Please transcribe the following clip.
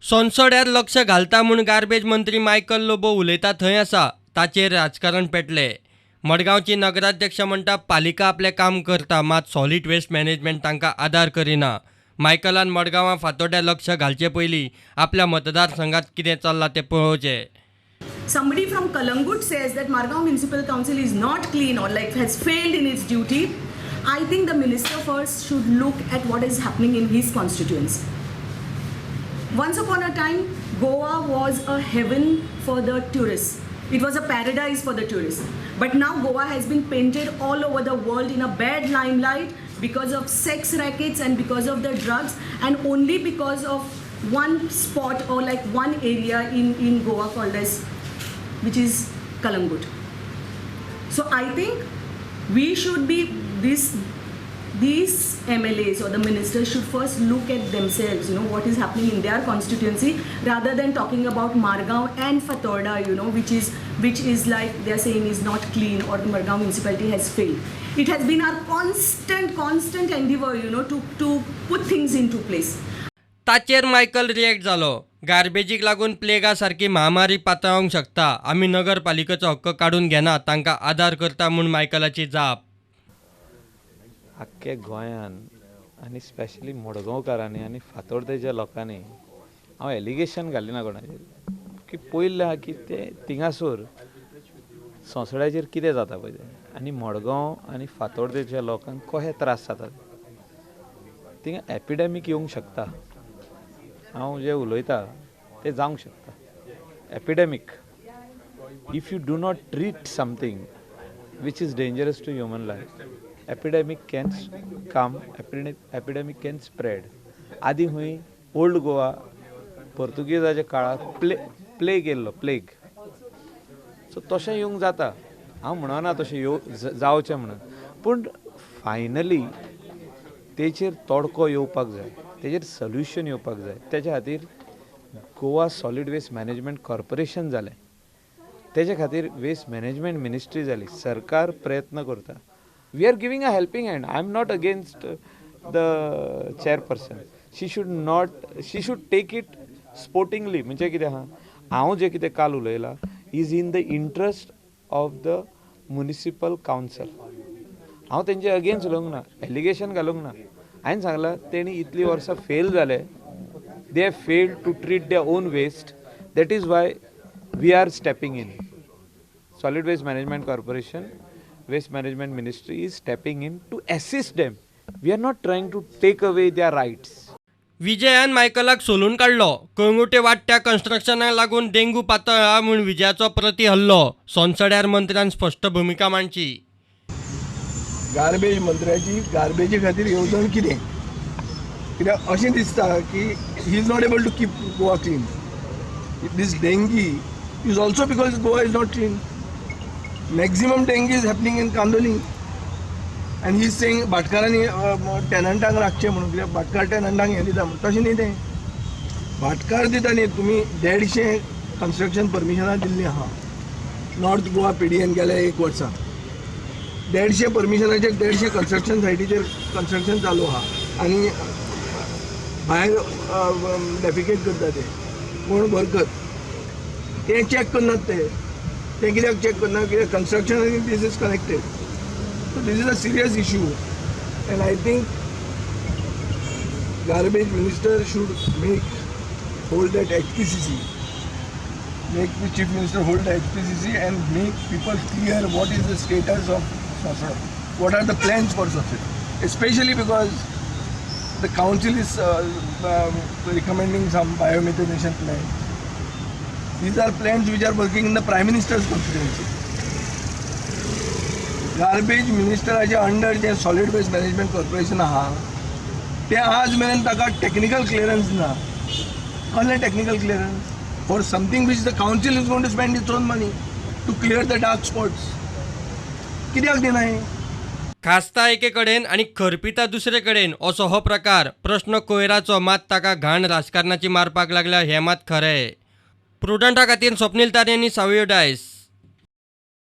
सोनसड्यार लक्ष घालता म्हूण गार्बेज मंत्री मायकल लोबो उलयता थंय आसा, ताचेर राजकारण पेटलें. मडगांवची नगराध्यक्ष म्हणटा पालिका आपलें काम करता, मात सॉलिड वेस्ट मॅनेजमेंट तांकां आदार करिना. मायकलान मडगांवां फातोड्ड्यां लक्ष घालचे पयलीं आपल्या मतदारसंघात कितें चल्लां तें पळोवचें. Somebody from Kalangut says that Margao Municipal Council is not clean or like has failed in its duty. I think the minister first should look at what is happening in his constituency. Once upon a time, Goa was a heaven for the tourists. It was a paradise for the tourists. But now Goa has been painted all over the world in a bad limelight because of sex rackets and because of the drugs and only because of one spot or like one area in Goa called as, which is Kalangut. So I think we should be this these MLAs or the ministers should first look at themselves, what is happening in their constituency rather than talking about Margao and Fatorda, which is like they are saying is not clean or the Margao municipality has failed. It has been our constant, constant endeavor, to put things into place. ताचेर Michael react जालो. गार्बेजीक लागून प्लेगा सारकी महामारी पातळावंक शकता. आमी नगरपालिकेचो हक्क काडून घेना, तांकां आदार करता म्हूण मायकलाची जाप. आख्खे गोंयान आनी स्पेशली मडगांवकारांनी आनी फातोर्डेच्या लोकांनी, हांव एलिगेशन घालिना कोणाचेर, की पयलें आहा की ते थिंगासर सोंसड्याचेर कितें जाता पळय तें आनी मडगांव आनी फातोर्डेच्या लोकांक कशे त्रास जातात. थिंगा एपिडेमीक येवंक शकता. हांव जें उलयता तें जावंक शकता epidemic if you do not treat something which is dangerous to human life. Epidemic can come, epidemic can spread. आदी खंय ओल्ड गोवा पोर्तुगीजाच्या काळार प्लेग येयल्लो, प्लेग. सो तशें येवंक जाता. हांव म्हणना तशें येव जावचें म्हणून, पूण फायनली तेचेर तोडको येवपाक जाय, तेजेर सोल्युशन येवपाक जाय. तेच्या खातीर Goa solid waste management corporation जालें, तेजे खातीर वेस्ट मॅनेजमेंट मिनिस्ट्री जाली. सरकार प्रयत्न करता. We are giving a helping hand. I am not against the chairperson. She should not, she should take it sportingly. म्हणजे कितें आहा, हांव जें कितें काल उलयलां is in the interest of the municipal council. हांव तेंचे अगेन्स्ट उलोवंक ना, एलिगेशन घालूंक ना. हांवें सांगलां, तेणी इतलीं वर्सां फेल जाले. They have failed to treat their own waste. That is why we are stepping in. Solid Waste Management Corporation, Waste Management Ministry is stepping in to assist them. We are not trying to take away their rights. विजयान मायकलाक सोलून काडलो. कळंगुटे वाडट्या कन्स्ट्रक्शनाक लागून dengue पातळ्ळा म्हूण विजयाचो प्रती हल्लो. सोनसड्यार मंत्र्यान स्पश्ट भुमिका मांडची. गार्बेज मंत्र्याची गार्बेजी खातीर येवजण कितें? कित्याक अशें दिसता की he is not able to keep Goa clean. This dengue is also because Goa is not clean. Maximum dengue is happening in Candolim and he is saying भाटकारांनी टेनंटांक राखचें म्हणून, कित्याक भाटकार टेनंटांक हें दिता म्हणून. तशें न्ही तें. भाटकार दिता न्ही, तुमी 150 कन्स्ट्रक्शन परमिशनां दिल्लीं आहा नॉर्थ गोवा पीडीएन गेल्या एक वर्सा. 150 परमिशनाचेर 150 कन्स्ट्रक्शन सायटीचेर कन्स्ट्रक्शन चालू आहा आनी भायर डेफिकेट करता ते कोण वर्कर, ते चॅक करनात. ते ते कित्याक चॅक करना? कित्याक कन्स्ट्रक्शन आनी this is connected. So this is a serious issue and I think garbage minister should make hold that HPCC, make the chief minister hold the HPCC and make people clear what is the status of Sosado, what are the plans for Sosado, especially because the council is recommending some biomethanation plan. These are plans which are working in the prime minister's constituency. Garbage मिनिस्टराच्या under J solid waste management corporation आहा, ते आज मेरेन ताका technical clearance ना. कसलें technical clearance for something which the council is going to spend its own money to clear the dark spots? कित्याक दिना हें? खासता एके कडेन आनी खरपिता दुसरे कडेन असो हो प्रकार. प्रश्न कोयराचो, मात ताका घाण राजकारणाची मारपाक लागल्या हें मात खरें. प्रुडंटा खातीर स्वप्नील तारे आनी सावियो डायस.